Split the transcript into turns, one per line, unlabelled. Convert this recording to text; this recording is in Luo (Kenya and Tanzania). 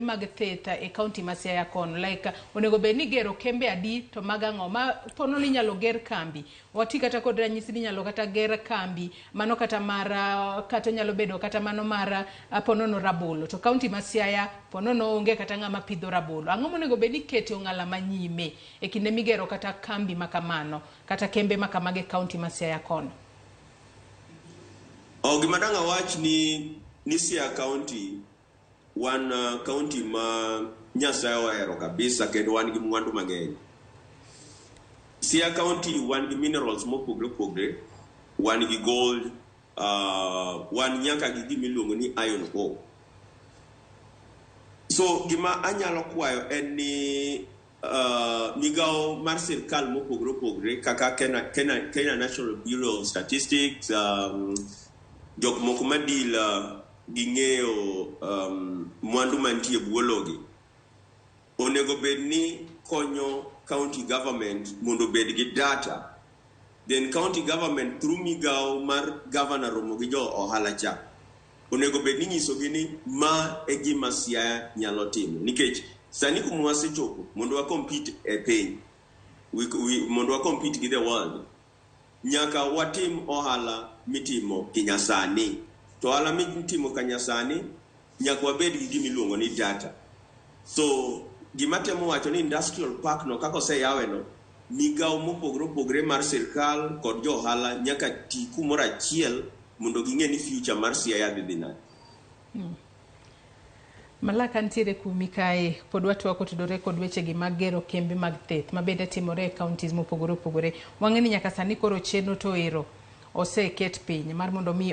Mag theth e county ma Siaya kono, like onego bed ni igero kembe adi to mag ang'o ma pono ni inyalo ger kambi wati kata kod ranyisi ni inyalo kata ger kambi mano kata mar kata nyalo bedo kata mano mar ponono rabolo to county ma Siaya ponono onge kata ng'ama pidho rabolo. Ang'o monego bed ni ikete ong'ala manyime e kinde migero kata kambi ma kamano kata kembe ma kamago e county ma Siaya kono?
Oh, gima dang' awach ni Siaya County wan county ma Nyasaye ohero kabisa kendo wan gi mwandu mang'eny. Siaya County wan gi minerals mopogre opogre, wan gi gold, wan nyaka gi gima iluongo ni iron ore. So gima anyalo kwayo en ni migawo mar sirkal mopogre opogre kaka Kenya National Bureau of Statistics, jok moko ma deal gi ng'eyo mwandu mantie bwo logi, onego bed ni konyo county government mondo obed gi data. Then county government through migawo mar governor romo gi jo ohala cha, onego bed ni nyisogi ni ma e gima Siaya nyalo timo. Nikech sani kuma wasechopo mondo wa compete e piny, mondo wa compete gi the world, nyaka watim ohala mitimo kinyasani. To ohala mitimo kanyasani, nyaka wabed gi gima iluongo ni data. So gima temo wacho ni industrial park no kaka oseyawe no, migawo mopogore opogore mar sirkal kod jo ohala nyaka ti kumoro achiel mondo ging'e ni future mar Siaya dhi dhi nade.
Malaka nitiere kumi kae pod watwak kotudore kod wechegi mag gero kembe mag theth ma bende timore e counties mopogore opogore. Wang'e ni nyaka sani koro chenro to ero oseket piny mar mondo mi